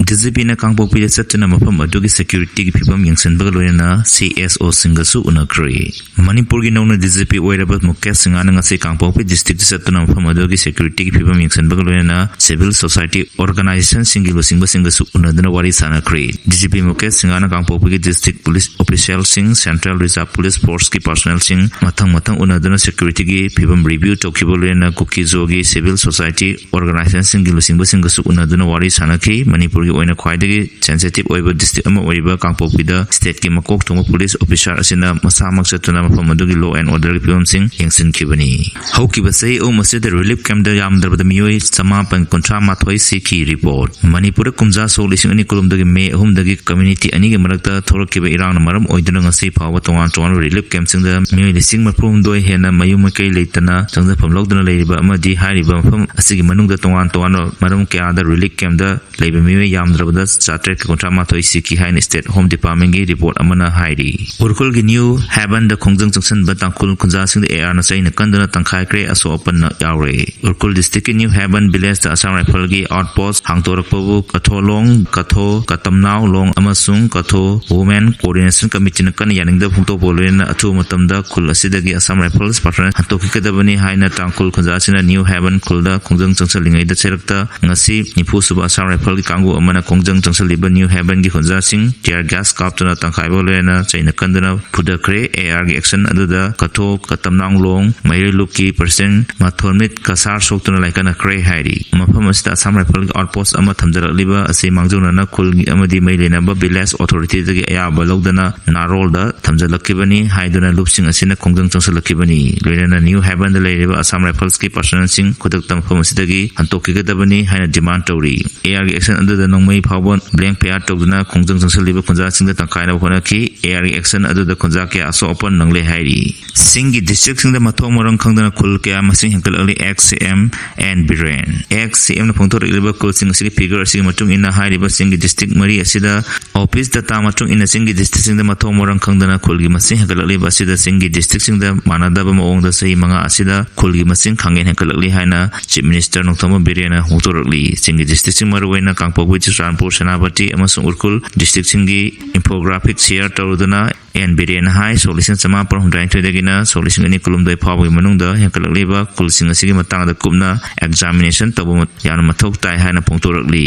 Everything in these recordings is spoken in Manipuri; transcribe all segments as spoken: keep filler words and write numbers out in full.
ꯗꯤ ꯖꯤ ꯄꯤꯅ ꯀꯥꯡꯄꯣꯛꯄꯤꯗ ꯆꯠꯇꯨꯅ ꯃꯐꯝ ꯑꯗꯨꯒꯤ ꯁꯦꯀ꯭ꯌꯨꯔꯤꯇꯤꯒꯤ ꯐꯤꯕꯝ ꯌꯦꯡꯁꯤꯟꯕꯒ ꯂꯣꯏꯅꯅ ꯁꯤ ꯑꯦꯁ ꯑꯣꯁꯤꯡꯒꯁꯨ ꯎꯅꯈ꯭ꯔꯦ꯫ ꯃꯅꯤꯄꯨꯔꯒꯤ ꯅꯧꯅ ꯗꯤ ꯖꯤ ꯄꯤ ꯑꯣꯏꯔꯕ ꯃꯨꯀꯦꯁ ꯁꯤꯡꯍꯅ ꯉꯁꯤ ꯀꯥꯡꯄꯣꯛꯄꯤ ꯗꯤꯁꯇ꯭ꯔꯤꯛꯇ ꯆꯠꯇꯨꯅ ꯃꯐꯝ ꯑꯗꯨꯒꯤ ꯁꯦꯀ꯭ꯌꯨꯔꯤꯇꯤꯒꯤ ꯐꯤꯕꯝ ꯌꯦꯡꯁꯤꯟꯕꯒ ꯂꯣꯏꯅꯅ ꯁꯤꯚꯤꯜ ꯁꯣꯁꯥꯏꯇꯤ ꯑꯣꯔꯒꯅꯥꯏꯖꯦꯁꯟꯁꯤꯡꯒꯤ ꯂꯨꯆꯤꯡꯕꯁꯤꯡꯒꯁꯨ ꯎꯅꯗꯨꯅ ꯋꯥꯔꯤ ꯁꯥꯟꯅꯈ꯭ꯔꯦ꯫ ꯗꯤ ꯖꯤ ꯄꯤ ꯃꯨꯀꯦꯁ ꯁꯤꯡꯍꯅ ꯀꯥꯡꯄꯣꯛꯄꯤꯒꯤ ꯗꯤꯁꯇ꯭ꯔꯤꯛ ꯄꯨꯂꯤꯁ ꯑꯣꯐꯤꯁꯤꯌꯦꯜꯁꯤꯡ, ꯁꯦꯟꯇ꯭ꯔꯦꯜ ꯔꯤꯖꯥꯔꯚ ꯄꯨꯂꯤꯁ ꯐꯣꯔꯁꯀꯤ ꯄꯥꯔꯁꯣꯅꯦꯜꯁꯤꯡ ꯃꯊꯪ ꯃꯊꯪ ꯎꯅꯗꯨꯅ ꯁꯦꯀ꯭ꯌꯨꯔꯤꯇꯤꯒꯤ ꯐꯤꯕꯝ ꯔꯤꯚ꯭ꯌꯨ ꯇꯧꯈꯤꯕ ꯂꯣꯏꯅꯅ ꯀꯨꯀꯤ ꯖꯣꯒꯤ ꯁꯤꯚꯤꯜ ꯁꯣꯁꯥꯏꯇꯤ ꯑꯣꯔꯒꯅꯥꯏꯖꯦꯁꯟꯁꯤꯡꯒꯤ ꯂꯨꯆꯤꯡꯕꯁꯤꯡꯒꯁꯨ ꯎꯅꯗꯨꯅ ꯋꯥꯔꯤ ꯁꯥꯟꯅꯈꯤ꯫ ꯃꯅꯤꯄꯨꯔꯒꯤ ꯑꯣꯏꯅ ꯈ꯭ꯋꯥꯏꯗꯒꯤ ꯁꯦꯟꯁꯤꯇꯤꯚ ꯑꯣꯏꯕ ꯗꯤꯁꯇ꯭ꯔꯤꯛ ꯑꯃ ꯑꯣꯏꯔꯤꯕ ꯀꯥꯡꯄꯣꯛꯄꯤꯗ ꯁ꯭ꯇꯦꯠꯀꯤ ꯃꯀꯣꯛ ꯊꯣꯡꯕ ꯄꯨꯂꯤꯁ ꯑꯣꯐꯤꯁꯥꯔ ꯑꯁꯤꯅ ꯃꯁꯥꯃꯛ ꯆꯠꯇꯨꯅ ꯃꯐꯝ ꯑꯗꯨꯒꯤ law and orderꯒꯤ ꯐꯤꯕꯝꯁꯤꯡ ꯌꯦꯡꯁꯤꯟꯈꯤꯕꯅꯤ꯫ ꯍꯧꯈꯤꯕ ꯆꯍꯤ ꯑꯍꯨꯝ ꯑꯁꯤꯗ ꯔꯤꯂꯤꯐ ꯀꯦꯝꯞꯇ ꯌꯥꯝꯗ꯭ꯔꯕꯗ ꯃꯤꯑꯣꯏ ꯆꯃꯥꯄꯟ ꯀꯨꯟꯊ꯭ꯔꯥ ꯃꯥꯊꯣꯏ ꯁꯤꯈꯤ꯫ ꯔꯤꯄꯣꯔꯠ꯫ ꯃꯅꯤꯄꯨꯔꯗ ꯀꯨꯝꯖꯥ ꯁꯣꯛ ꯂꯤꯁꯤꯡ ꯑꯅꯤ ꯀꯨꯟꯍꯨꯝꯗꯣꯏꯒꯤ ꯃꯦ ꯑꯍꯨꯝꯗꯒꯤ ꯀꯝꯃ꯭ꯌꯨꯅꯤꯇꯤ ꯑꯅꯤꯒꯤ ꯃꯔꯛꯇ ꯊꯣꯛꯂꯛꯈꯤꯕ ꯏꯔꯥꯡꯅ ꯃꯔꯝ ꯑꯣꯏꯗꯨꯅ ꯉꯁꯤ ꯐꯥꯎꯕ ꯇꯣꯉꯥꯟ ꯇꯣꯉꯥꯟꯕ ꯔꯤꯂꯤꯐ ꯀꯦꯝꯞꯁꯤꯡꯗ ꯃꯤꯑꯣꯏ ꯂꯤꯁꯤꯡ ꯃꯔꯤꯐꯨ ꯍꯨꯝꯗꯣꯏ ꯍꯦꯟꯅ ꯃꯌꯨꯝ ꯃꯀꯩ ꯂꯩꯇꯅ ꯆꯪꯖꯐꯝ ꯂꯧꯗꯨꯅ ꯂꯩꯔꯤꯕ ꯑꯃꯗꯤ ꯍꯥꯏꯔꯤꯕ ꯃꯐꯝ ꯑꯁꯤꯒꯤ ꯃꯅꯨꯡꯗ ꯇꯣꯉꯥꯟ ꯇꯣꯉꯥꯟꯕ ꯃꯔꯝ ꯀꯌꯥꯗ ꯔꯤꯂꯤꯐ ꯀꯦꯝꯞꯇ ꯂꯩꯕ ꯃꯤꯑꯣꯏ ꯌꯥꯝꯗ꯭ꯔꯕꯗ ꯆꯥꯇ꯭ꯔꯦꯠꯀ ꯀꯨꯟꯊ꯭ꯔꯥ ꯃꯥꯊꯣꯏ ꯁꯤꯈꯤ ꯍꯥꯏꯅ ꯁ꯭ꯇꯦꯠ ꯍꯣꯝ ꯗꯤꯄꯥꯔꯠꯃꯦꯟꯒꯤ ꯔꯤꯄꯣꯔꯠ ꯑꯃꯅ ꯍꯥꯏꯔꯤ꯫ ꯎꯈ꯭ꯔꯨꯜꯒꯤ ꯅ꯭ꯌꯨ ꯍꯦꯕꯟꯗ ꯈꯣꯡꯖꯪ ꯆꯪꯁꯤꯟꯕ ꯇꯥꯡꯈꯨꯜ ꯈꯨꯟꯖꯥꯁꯤꯡꯗ ꯑꯦ ꯑꯥꯔꯅ ꯆꯩꯅ ꯀꯟꯗꯨꯅ ꯇꯪꯈꯥꯏꯈ꯭ꯔꯦ, ꯑꯁꯣꯛ ꯑꯄꯟꯅ ꯌꯥꯎꯔꯦ꯫ ꯎꯈ꯭ꯔꯨꯜ ꯗꯤꯁꯇ꯭ꯔꯤꯛꯀꯤ ꯅ꯭ꯌꯨ ꯍꯦꯕꯟ ꯚꯤꯂꯦꯖꯇ ꯑꯁꯥꯝ ꯔꯥꯏꯐꯜꯒꯤ ꯑꯥꯎꯠꯄꯣꯁꯠ ꯍꯥꯡꯗꯣꯔꯛꯄꯕꯨ ꯀꯊꯣ ꯂꯣꯡ, ꯀꯊꯣ, ꯀꯇꯝꯅꯥꯎ ꯂꯣꯡ ꯑꯃꯁꯨꯡ ꯀꯊꯣ ꯋꯨꯃꯦꯟ ꯀꯣꯑꯣꯔꯗꯤꯅꯦꯁꯟ ꯀꯃꯤꯇꯤꯅ ꯀꯟꯅ ꯌꯥꯅꯤꯡꯗꯕ ꯐꯣꯡꯗꯣꯛꯄ ꯂꯣꯏꯅꯅ ꯑꯊꯨꯕ ꯃꯇꯝꯗ ꯈꯨꯜ ꯑꯁꯤꯗꯒꯤ ꯑꯁꯥꯝ ꯔꯥꯏꯐꯜꯁ ꯄꯥꯔꯁꯣꯅꯦꯜ ꯍꯟꯗꯣꯛꯈꯤꯒꯗꯕꯅꯤ ꯍꯥꯏꯅ ꯇꯥꯡꯈꯨꯜ ꯈꯨꯟꯖꯥꯁꯤꯡꯅ ꯅ꯭ꯌꯨ ꯍꯦꯕꯟ ꯈꯨꯜꯗ ꯈꯣꯡꯖꯪ ꯆꯪꯁꯤꯜꯂꯤꯉꯩꯗ ꯆꯩꯔꯛꯇ ꯉꯁꯤ ꯅꯤꯐꯨ ꯁꯨꯕ ꯑꯁꯥꯝ ꯔꯥꯏꯐꯜꯒꯤ ꯀꯥꯡꯕꯨ ꯑꯃꯅ ꯈꯣꯡꯖꯪ ꯆꯪꯁꯤꯜꯂꯤꯕ ꯅ꯭ꯌꯨ ꯍꯦꯕꯟꯒꯤ ꯈꯨꯟꯖꯥꯁꯤꯡ tear gas ꯀꯥꯞꯇꯨꯅ ꯇꯪꯈꯥꯏꯕ ꯂꯣꯏꯅꯅ ꯆꯩꯅ ꯀꯟꯗꯨꯅ ꯐꯨꯗꯈ꯭ꯔꯦ꯫ ꯑꯦ ꯑꯥꯔꯒꯤ action ꯑꯗꯨꯗ ꯀꯊꯣ ꯀꯇꯝꯅꯥꯡꯂꯣꯡ ꯃꯩꯔꯩ ꯂꯨꯞꯀꯤ president ꯃꯊꯣꯟꯃꯤꯠ ꯀꯁꯥꯔ ꯁꯣꯛꯇꯨꯅ ꯂꯥꯏꯀꯠꯅꯈ꯭ꯔꯦ ꯍꯥꯏꯔꯤ꯫ ꯃꯐꯝ ꯑꯁꯤꯗ ꯑꯁꯥꯝ ꯔꯥꯏꯐꯜꯒꯤ ꯑꯥꯎꯠꯄꯣꯁꯠ ꯑꯃ ꯊꯝꯖꯤꯜꯂꯛꯂꯤꯕ ꯑꯁꯤ ꯃꯥꯡꯖꯧꯅꯅ ꯈꯨꯜꯒꯤ ꯑꯃꯗꯤ ꯃꯩ ꯂꯩꯅꯕ ꯚꯤꯂꯦꯖ ꯑꯣꯊꯣꯔꯤꯇꯤꯗꯒꯤ ꯑꯌꯥꯕ ꯂꯧꯗꯅ ꯅꯥꯔꯣꯜꯗ ꯊꯝꯖꯤꯜꯂꯛꯈꯤꯕꯅꯤ ꯍꯥꯏꯗꯨꯅ ꯂꯨꯞꯁꯤꯡ ꯑꯁꯤꯅ ꯈꯣꯡꯖꯪ ꯆꯪꯁꯤꯜꯂꯛꯈꯤꯕꯅꯤ꯫ ꯂꯣꯏꯅꯅ ꯅ꯭ꯌꯨ ꯍꯦꯕꯟꯗ ꯂꯩꯔꯤꯕ ꯑꯁꯥꯝ ꯔꯥꯏꯐꯜꯁꯀꯤ ꯄꯥꯔꯁꯣꯅꯦꯜꯁꯤꯡ ꯈꯨꯗꯛꯇ ꯃꯐꯝ ꯑꯁꯤꯗꯒꯤ ꯍꯟꯗꯣꯛꯈꯤꯒꯗꯕꯅꯤ ꯍꯥꯏꯅ ꯗꯤꯃꯥꯟ ꯇꯧꯔꯤ꯫ ꯑꯦ ꯑꯥꯔꯒꯤ action ꯑꯗꯨꯗ ꯅꯣꯡꯃꯩ ꯐꯥꯎꯕ blank fire ꯇꯧꯗꯨꯅ ꯈꯣꯡꯖꯪ ꯆꯪꯁꯤꯜꯂꯤꯕ ꯈꯨꯟꯖꯥꯁꯤꯡꯗ ꯇꯪꯈꯥꯏꯅꯕ ꯍꯣꯠꯅꯈꯤ꯫ ꯑꯦ ꯑꯥꯔꯒꯤ action ꯑꯗꯨꯗ ꯈꯨꯟꯖꯥ ꯀꯌꯥ ꯑꯁꯣꯛ ꯑꯄꯟ ꯅꯪꯂꯦ ꯍꯥꯏꯔꯤ꯫ ꯆꯤꯡꯒꯤ ꯗꯤꯁꯇ꯭ꯔꯤꯛꯁꯤꯡꯗ ꯃꯊꯣꯡ ꯃꯔꯝ ꯈꯪꯗꯅ ꯈꯨꯜ ꯀꯌꯥ ꯃꯁꯤꯡ ꯍꯦꯟꯒꯠꯂꯛꯂꯤ꯫ Ex C M N Biren꯫ Ex C M ꯅ ꯐꯣꯡꯗꯣꯔꯛꯂꯤꯕ ꯈꯨꯜꯁꯤꯡ ꯑꯁꯤꯒꯤ figure ꯑꯁꯤꯒꯤ ꯃꯇꯨꯡ ꯏꯟꯅ ꯍꯥꯏꯔꯤꯕ ꯆꯤꯡꯒꯤ ꯗꯤꯁꯇ꯭ꯔꯤꯛ ꯃꯔꯤ ꯑꯁꯤꯗ office data ꯃꯇꯨꯡ ꯏꯟꯅ ꯆꯤꯡꯒꯤ ꯗꯤꯁꯇ꯭ꯔꯤꯛꯁꯤꯡꯗ ꯃꯊꯣꯡ ꯃꯔꯝ ꯈꯪꯗꯅ ꯈꯨꯜꯒꯤ ꯃꯁꯤꯡ ꯍꯦꯟꯒꯠꯂꯛꯂꯤꯕ ꯑꯁꯤꯗ ꯆꯤꯡꯒꯤ ꯗꯤꯁꯇ꯭ꯔꯤꯛꯁꯤꯡꯗ ꯃꯥꯟꯅꯗꯕ ꯃꯑꯣꯡꯗ ꯆꯍꯤ ꯃꯉꯥ ꯑꯁꯤꯗ ꯈꯨꯜꯒꯤ ꯃꯁꯤꯡ ꯈꯪꯍꯦꯟ ꯍꯦꯟꯒꯠꯂꯛꯂꯤ ꯍꯥꯏꯅ Chief Minister ꯅꯣꯡꯊꯣꯝꯕꯝ ꯕꯤꯔꯦꯟꯅ ꯐꯣꯡꯗꯣꯔꯛꯂꯤ꯫ ꯆꯤꯡꯒꯤ ꯗꯤꯁꯇ꯭ꯔꯤꯛꯁꯤꯡ ꯃꯔꯨꯑꯣꯏꯅ ꯀꯥꯡꯄꯣꯛꯄꯤ ꯆꯨꯔꯆꯥꯟꯄꯨꯔ, ꯁꯦꯅꯥꯄꯇꯤ ꯑꯃꯁꯨꯡ ꯎꯈ꯭ꯔꯨꯜ districtꯁꯤꯡꯒꯤ infographic share ꯇꯧꯔꯗꯨꯅ ꯑꯦꯟ ꯕꯤꯔꯦꯟꯅ ꯍꯥꯏ, ꯁꯣꯛ ꯂꯤꯁꯤꯡ ꯆꯃꯥꯄꯟ ꯍꯨꯝꯗ꯭ꯔꯥꯅꯤꯊꯣꯏꯗꯒꯤꯅ ꯁꯣꯛ ꯂꯤꯁꯤꯡ ꯑꯅꯤ ꯀꯨꯟꯍꯨꯝꯗꯣꯏ ꯐꯥꯎꯕꯒꯤ ꯃꯅꯨꯡꯗ ꯍꯦꯟꯒꯠꯂꯛꯂꯤꯕ ꯈꯨꯜꯁꯤꯡ ꯑꯁꯤꯒꯤ ꯃꯇꯥꯡꯗ ꯀꯨꯞꯅ examination ꯇꯧꯕ ꯌꯥꯝꯅ ꯃꯊꯧ ꯇꯥꯏ ꯍꯥꯏꯅ ꯐꯣꯡꯗꯣꯔꯛꯂꯤ꯫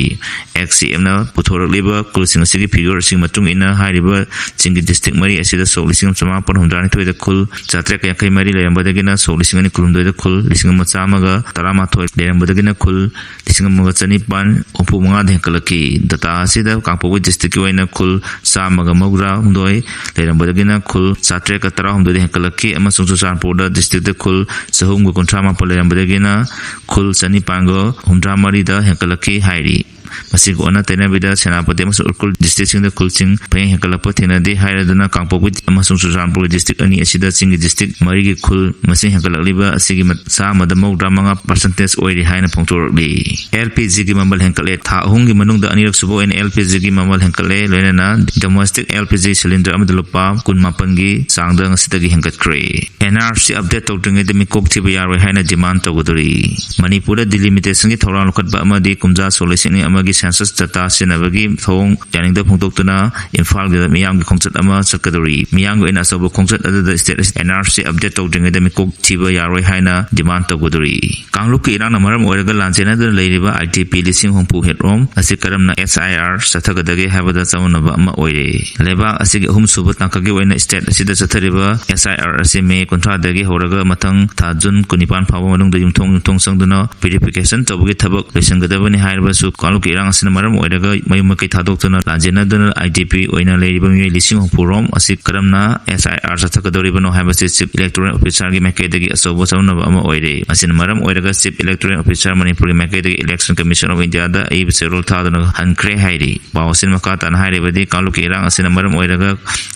ꯑꯦꯛꯁ ꯁꯤ ꯑꯦꯝꯅ ꯄꯨꯊꯣꯔꯛꯂꯤꯕ ꯈꯨꯜꯁꯤꯡ ꯑꯁꯤꯒꯤ figure ꯑꯁꯤꯒꯤ ꯃꯇꯨꯡ ꯏꯟꯅ ꯍꯥꯏꯔꯤꯕ ꯆꯤꯡꯒꯤ district ꯃꯔꯤ ꯑꯁꯤꯗ ꯁꯣꯛ ꯂꯤꯁꯤꯡ ꯆꯃꯥꯄꯟ ꯍꯨꯝꯗ꯭ꯔꯥꯅꯤꯊꯣꯏꯗ ꯈꯨꯜ ꯆꯥꯇ꯭ꯔꯦꯠꯀ ꯌꯥꯡꯈꯩ ꯃꯔꯤ ꯂꯩꯔꯝꯕꯗꯒꯤꯅ ꯁꯣꯛ ꯂꯤꯁꯤꯡ ꯑꯅꯤ ꯀꯨꯟꯍꯨꯝꯗꯣꯏꯗ ꯈꯨꯜ ꯂꯤꯁꯤꯡ ꯑꯃ ꯆꯥꯝꯃꯒ ꯇꯔꯥꯃꯥꯊꯣꯏ ꯂꯩꯔꯝꯕꯗꯒꯤꯅ ꯈꯨꯜ ꯂꯤꯁꯤꯡ ꯑꯃꯒ ꯆꯅꯤꯄꯥꯟ ꯍꯨꯝꯐꯨ ꯃꯉꯥꯗ ꯍꯦꯟꯒꯠꯂꯛꯈꯤ꯫ Data ꯑꯁꯤꯗ ꯀꯥꯡꯄꯣꯛꯄꯤ districtꯀꯤ ꯑꯣꯏꯅ ꯈꯨꯜ ꯆꯥꯝꯃꯒ ꯃꯧꯗ꯭ꯔꯥ ꯍꯨꯝꯗꯣꯏ ꯂꯩꯔꯝꯕꯗꯒꯤꯅ ꯈꯨꯜ ꯆꯥꯇ꯭ꯔꯦꯠꯀ ꯇꯔꯥꯍꯨꯝꯗꯣꯏꯗ ꯍꯦꯟꯒꯠꯂꯛꯈꯤ ꯑꯃꯁꯨꯡ ꯆꯨꯔꯆꯥꯟꯄꯨꯔꯗ districtꯇ ꯈꯨꯜ ꯆꯍꯨꯝꯒ ꯀꯨꯟꯊ꯭ꯔꯥ ꯃꯥꯄꯟ ꯂꯩꯔꯝꯕꯗꯒꯤꯅ ꯈꯨꯜ ꯆꯅꯤꯄꯥꯟꯒ ꯍꯨꯝꯗ꯭ꯔꯥ ꯃꯔꯤꯗ ꯍꯦꯟꯒꯠꯂꯛꯈꯤ ꯍꯥꯏꯔꯤ꯫ ꯃꯁꯤꯒ ꯑꯣꯟꯅ ꯇꯩꯅꯕꯤꯗ ꯁꯦꯅꯥꯄꯇꯤ ꯑꯃꯁꯨꯡ ꯎꯈ꯭ꯔꯨꯜ districtꯁꯤꯡꯗ ꯈꯨꯜꯁꯤꯡ ꯄꯪꯍꯦꯟ ꯍꯦꯟꯒꯠꯂꯛꯄ ꯊꯦꯡꯅꯗꯦ ꯍꯥꯏꯔꯗꯨꯅ ꯀꯥꯡꯄꯣꯛꯄꯤ ꯑꯃꯁꯨꯡ ꯆꯨꯔꯆꯥꯟꯄꯨꯔ district ꯑꯅꯤ ꯑꯁꯤꯗ ꯆꯤꯡꯒꯤ district ꯃꯔꯤꯒꯤ ꯈꯨꯜ ꯃꯁꯤꯡ ꯍꯦꯟꯒꯠꯂꯛꯂꯤꯕ ꯑꯁꯤꯒꯤ ꯃ-, ꯆꯥꯝꯃꯗ ꯃꯧꯗ꯭ꯔꯥ ꯃꯉꯥ percentage ꯑꯣꯏꯔꯤ ꯍꯥꯏꯅ ꯐꯣꯡꯗꯣꯔꯛꯂꯤ꯫ ꯑꯦꯜ ꯄꯤ ꯖꯤꯒꯤ ꯃꯃꯜ ꯍꯦꯟꯒꯠꯂꯦ꯫ ꯊꯥ ꯑꯍꯨꯝꯒꯤ ꯃꯅꯨꯡꯗ ꯑꯅꯤꯔꯛ ꯁꯨꯕ ꯑꯣꯏꯅ ꯑꯦꯜ ꯄꯤ ꯖꯤꯒꯤ ꯃꯃꯜ ꯍꯦꯟꯒꯠꯂꯦ, ꯂꯣꯏꯅꯅ domestic L P G cylinder ꯑꯃꯗ ꯂꯨꯄꯥ ꯀꯨꯟ ꯃꯥꯄꯟꯒꯤ ꯆꯥꯡꯗ ꯉꯁꯤꯗꯒꯤ ꯍꯦꯟꯒꯠꯈ꯭ꯔꯦ꯫ N R C update ꯇꯧꯗ꯭ꯔꯤꯉꯩꯗ ꯃꯤꯀꯣꯛ ꯊꯤꯕ ꯌꯥꯔꯣꯏ ꯍꯥꯏꯅ demand ꯇꯧꯒꯗꯧꯔꯤ꯫ ꯃꯅꯤꯄꯨꯔꯗ delimitationꯒꯤ ꯊꯧꯔꯥꯡ ꯂꯧꯈꯠꯄ ꯑꯃꯗꯤ ꯀꯨꯝꯖꯥ ꯁꯣꯛ ꯂꯤꯁꯤꯡ ꯑꯅꯤ ꯑꯃꯒꯤ census data ꯁꯤꯖꯤꯟꯅꯕꯒꯤ ꯊꯧꯑꯣꯡ ꯌꯥꯅꯤꯡꯗꯕ ꯐꯣꯡꯗꯣꯛꯇꯨꯅ ꯏꯝꯐꯥꯜꯒꯤꯗ ꯃꯤꯌꯥꯝꯒꯤ ꯈꯣꯡꯆꯠ ꯑꯃ ꯆꯠꯀꯗꯧꯔꯤ꯫ ꯃꯤꯌꯥꯝꯒꯤ ꯑꯣꯏꯅ ꯑꯆꯧꯕ ꯈꯣꯡꯆꯠ ꯑꯗꯨꯗ state ꯑꯁꯤ N R C update ꯇꯧꯗ꯭ꯔꯤꯉꯩꯗ ꯃꯤꯀꯣꯛ ꯊꯤꯕ ꯌꯥꯔꯣꯏ ꯍꯥꯏꯅ demand ꯇꯧꯒꯗꯧꯔꯤ꯫ ꯀꯥꯡꯂꯨꯞꯀꯤ ꯏꯔꯥꯡꯅ ꯃꯔꯝ ꯑꯣꯏꯔꯒ ꯂꯥꯟꯖꯦꯟꯅꯗꯨꯅ ꯂꯩꯔꯤꯕ I D P ꯂꯤꯁꯤꯡ ꯍꯨꯝꯐꯨ ꯍꯦꯟꯔꯣꯝ ꯑꯁꯤ ꯀꯔꯝꯅ S I R ꯆꯠꯊꯒꯗꯒꯦ ꯍꯥꯏꯕꯗ ꯆꯃꯝꯅꯕ ꯑꯃ ꯑꯣꯏꯔꯦ꯫ ꯂꯩꯕꯥꯛ ꯑꯁꯤꯒꯤ ꯑꯍꯨꯝꯁꯨꯕ ꯇꯥꯡꯀꯛꯀꯤ ꯑꯣꯏꯅ state ꯑꯁꯤꯗ ꯆꯠꯊꯔꯤꯕ S I R ꯑꯁꯤ ꯃꯦ ꯀꯨꯟꯊ꯭ꯔꯥꯗꯒꯤ ꯍꯧꯔꯒ ꯃꯊꯪ ꯊꯥ ꯖꯨꯟ ꯀꯨꯟꯅꯤꯄꯥꯟ ꯐꯥꯎꯕ ꯃꯅꯨꯡꯗ ꯌꯨꯝꯊꯣꯡ ꯌꯨꯝꯊꯣꯡ ꯆꯪꯗꯨꯅ verification ꯇꯧꯕꯒꯤ ꯊꯕꯛ ꯂꯣꯏꯁꯤꯟꯒꯗꯕꯅꯤ ꯍꯥꯏꯔꯕꯁꯨ, ꯀꯥꯡꯂꯨꯞꯀꯤ ꯏꯔꯥꯡ ꯑꯁꯤꯅ ꯃꯔꯝ ꯑꯣꯏꯔꯒ ꯃꯌꯨꯝ ꯃꯀꯩ ꯊꯥꯗꯣꯛꯇꯨꯅ ꯂꯥꯟꯖꯦꯟꯅꯗꯨꯅ I D P ꯑꯣꯏꯅ ꯂꯩꯔꯤꯕ ꯃꯤꯑꯣꯏ ꯂꯤꯁꯤꯡ ꯍꯨꯝꯐꯨ ꯔꯣꯝ ꯑꯁꯤ ꯀꯔꯝꯅ S I R ꯆꯠꯊꯒꯗꯧꯔꯤꯕꯅꯣ ꯍꯥꯏꯕꯁꯤ Chief Electoral Officerꯒꯤ ꯃꯥꯏꯀꯩꯗꯒꯤ ꯑꯆꯧꯕ ꯆꯃꯝꯅꯕ ꯑꯃ ꯑꯣꯏꯔꯦ꯫ ꯃꯁꯤꯅ ꯃꯔꯝ ꯑꯣꯏꯔꯒ Chief Electoral Officer ꯃꯅꯤꯄꯨꯔꯒꯤ ꯃꯥꯏꯀꯩꯗꯒꯤ Election Commission of Indiaꯗ ꯑꯏꯕ ꯆꯦꯔꯣꯜ ꯊꯥꯗꯨꯅ ꯍꯟꯈ꯭ꯔꯦ ꯍꯥꯏꯔꯤ꯫ ꯄꯥꯎ ꯑꯁꯤꯅ ꯃꯈꯥ ꯇꯥꯅ ꯍꯥꯏꯔꯤꯕꯗꯤ, ꯀꯥꯡꯂꯨꯞꯀꯤ ꯏꯔꯥꯡ ꯑꯁꯤꯅ ꯃꯔꯝ ꯑꯣꯏꯔꯒ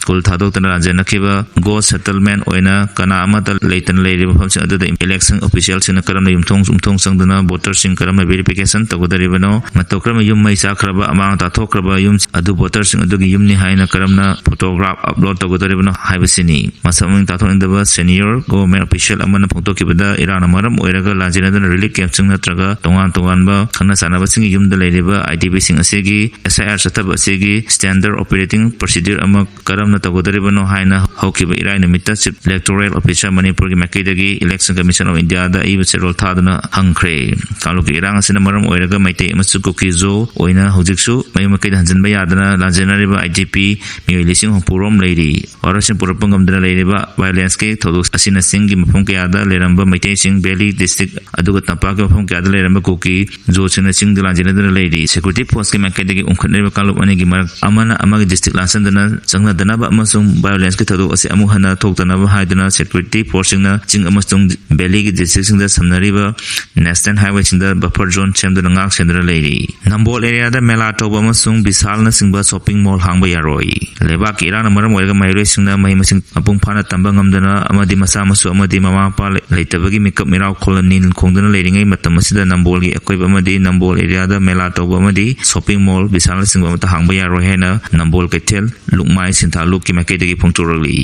ꯈꯨꯜ ꯊꯥꯗꯣꯛꯇꯨꯅ ꯂꯥꯟꯖꯦꯟꯅꯈꯤꯕ ghost settlement ꯑꯣꯏꯅ ꯀꯅꯥ ꯑꯃꯠꯇ ꯂꯩꯇꯅ ꯂꯩꯔꯤꯕ ꯃꯐꯝꯁꯤꯡ ꯑꯗꯨꯗ election officialꯁꯤꯡꯅ ꯀꯔꯝꯅ ꯌꯨꯝꯊꯣꯡ ꯌꯨꯝꯊꯣꯡ ꯆꯪꯗꯨꯅ voterꯁꯤꯡ ꯀꯔꯝꯅ verification ꯇꯧꯒꯗꯧꯔꯤꯕꯅꯣ, ꯃꯇꯧ ꯀꯔꯝꯕ ꯌꯨꯝ ꯃꯩ ꯆꯥꯛꯈ꯭ꯔꯕ, ꯑꯃꯥꯡ ꯇꯥꯊꯣꯛꯈ꯭ꯔꯕ ꯌꯨꯝ ꯑꯗꯨ voterꯁꯤꯡ ꯑꯗꯨꯒꯤ ꯌꯨꯝꯅꯤ ꯍꯥꯏꯅ ꯀꯔꯝꯅ photograph upload ꯇꯧꯒꯗꯧꯔꯤꯕꯅꯣ ꯍꯥꯏꯕꯁꯤꯅꯤ꯫ ꯃꯁꯛ ꯃꯃꯤꯡ ꯇꯥꯊꯣꯛꯅꯤꯡꯗꯕ senior government official ꯑꯃꯅ ꯐꯣꯡꯗꯣꯛꯈꯤꯕꯗ, ꯏꯔꯥꯡꯅ ꯃꯔꯝ ꯑꯣꯏꯔꯒ ꯂꯥꯟꯖꯦꯟꯅꯗꯨꯅ relief campꯁꯤꯡ ꯅꯠꯇ꯭ꯔꯒ ꯇꯣꯉꯥꯟ ꯇꯣꯉꯥꯟꯕ ꯈꯪꯅ ꯆꯥꯟꯅꯕꯁꯤꯡꯒꯤ ꯌꯨꯝꯗ ꯂꯩꯔꯤꯕ IDPꯁꯤꯡ ꯑꯁꯤꯒꯤ SIR ꯆꯠꯊꯕ ꯑꯁꯤꯒꯤ standard operating procedure ꯑꯃ ꯀꯔꯝꯅ ꯇꯧꯒꯗꯧꯔꯤꯕꯅꯣ ꯍꯥꯏꯅ ꯍꯧꯈꯤꯕ ꯏꯔꯥꯏ ꯅꯨꯃꯤꯠꯇ Chief Electoral Officer ꯃꯅꯤꯄꯨꯔꯒꯤ ꯃꯥꯏꯀꯩꯗꯒꯤ Election Commission of Indiaꯗ ꯑꯏꯕ ꯆꯦꯔꯣꯜ ꯊꯥꯗꯨꯅ ꯍꯪꯈ꯭ꯔꯦ꯫ ꯀꯥꯡꯂꯨꯞꯀꯤ ꯏꯔꯥꯡ ꯑꯁꯤꯅ ꯃꯔꯝ ꯑꯣꯏꯔꯒ ꯃꯩꯇꯩ ꯑꯃꯁꯨꯡ ꯀꯨꯀꯤ ꯖꯣ ꯑꯣꯏꯅ ꯍꯧꯖꯤꯛꯁꯨ ꯃꯌꯨꯝ ꯃꯀꯩꯗ ꯍꯟꯖꯤꯟꯕ ꯌꯥꯗꯅ ꯂꯥꯟꯖꯦꯟꯅꯔꯤꯕ IDP ꯃꯤꯑꯣꯏ ꯂꯤꯁꯤꯡ ꯍꯨꯝꯐꯨ ꯔꯣꯝ ꯂꯩꯔꯤ꯫ ꯋꯥꯔꯣꯏꯁꯤꯟ ꯄꯨꯔꯛꯄ ꯉꯝꯗꯅ ꯂꯩꯔꯤꯕ violenceꯀꯤ ꯊꯧꯗꯣꯛ ꯑꯁꯤꯅ ꯆꯤꯡꯒꯤ ꯃꯐꯝ ꯀꯌꯥꯗ ꯂꯩꯔꯝꯕ ꯃꯩꯇꯩꯁꯤꯡ, valley district ꯑꯗꯨꯒ ꯇꯝꯄꯥꯛꯀꯤ ꯃꯐꯝ ꯀꯌꯥꯗ ꯂꯩꯔꯝꯕ ꯀꯨꯀꯤ ꯖꯣꯁꯤꯡꯅ ꯆꯤꯡꯗ ꯂꯥꯟꯖꯦꯟꯅꯗꯨꯅ ꯂꯩꯔꯤ꯫ Security forceꯀꯤ ꯃꯥꯏꯀꯩꯗꯒꯤ ꯎꯪꯈꯠꯅꯔꯤꯕ ꯀꯥꯡꯂꯨꯞ ꯑꯅꯤꯒꯤ ꯃꯔꯛ ꯑꯃꯅ ꯑꯃꯒꯤ district ꯂꯥꯟꯁꯤꯟꯗꯨꯅ ꯆꯪꯅꯗꯅꯕ ꯑꯃꯁꯨꯡ violenceꯀꯤ ꯊꯧꯗꯣꯛ ꯑꯁꯤ ꯑꯃꯨꯛ ꯍꯟꯅ ꯊꯣꯛꯇꯅꯕ ꯍꯥꯏꯗꯨꯅ security forceꯁꯤꯡꯅ ꯆꯤꯡ ꯑꯃꯁꯨꯡ valleyꯒꯤ districtꯁꯤꯡꯗ ꯁꯝꯅꯔꯤꯕ national highwayꯁꯤꯡꯗ buffer zone ꯁꯦꯝꯗꯨꯅ ꯉꯥꯛ ꯁꯦꯟꯗꯨꯅ ꯂꯩꯔꯤ꯫ ꯅꯝꯕꯣꯜ areaꯗ ꯃꯦꯂꯥ ꯇꯧꯕ ꯑꯃꯁꯨꯡ ꯕꯤꯁꯥꯜꯅꯆꯤꯡꯕ shopping mall ꯍꯥꯡꯕ ꯌꯥꯔꯣꯏ꯫ ꯂꯩꯕꯥꯛꯀꯤ ꯏꯔꯥꯡꯅ ꯃꯔꯝ ꯑꯣꯏꯔꯒ ꯃꯍꯩꯔꯣꯏꯁꯤꯡꯅ ꯃꯍꯩ ꯃꯁꯤꯡ ꯃꯄꯨꯡ ꯐꯥꯅ ꯇꯝꯕ ꯉꯝꯗꯅ ꯑꯃꯗꯤ ꯃꯆꯥ ꯃꯁꯨ ꯑꯃꯗꯤ ꯃꯃꯥ ꯃꯄꯥ ꯂꯩ-, ꯂꯩꯇꯕꯒꯤ ꯃꯤꯀꯞ ꯃꯤꯔꯥꯎ ꯈꯣꯜꯂ ꯅꯤꯜ ꯈꯣꯡꯗꯨꯅ ꯂꯩꯔꯤꯉꯩ ꯃꯇꯝ ꯑꯁꯤꯗ ꯅꯝꯕꯣꯜꯒꯤ ꯑꯀꯣꯏꯕ ꯑꯃꯗꯤ ꯅꯝꯕꯣꯜ areaꯗ ꯃꯦꯂꯥ ꯇꯧꯕ ꯑꯃꯗꯤ shopping mall ꯕꯤꯁꯥꯜꯅꯆꯤꯡꯕ ꯑꯃꯠꯇ ꯍꯥꯡꯕ ꯌꯥꯔꯣꯏ ꯍꯥꯏꯅ ꯅꯝꯕꯣꯜ ꯀꯩꯊꯦꯜ ꯂꯨꯛꯃꯥꯏ ꯁꯤꯟꯊꯥ ꯂꯨꯞꯀꯤ ꯃꯥꯏꯀꯩꯗꯒꯤ ꯐꯣꯡꯗꯣꯔꯛꯂꯤ꯫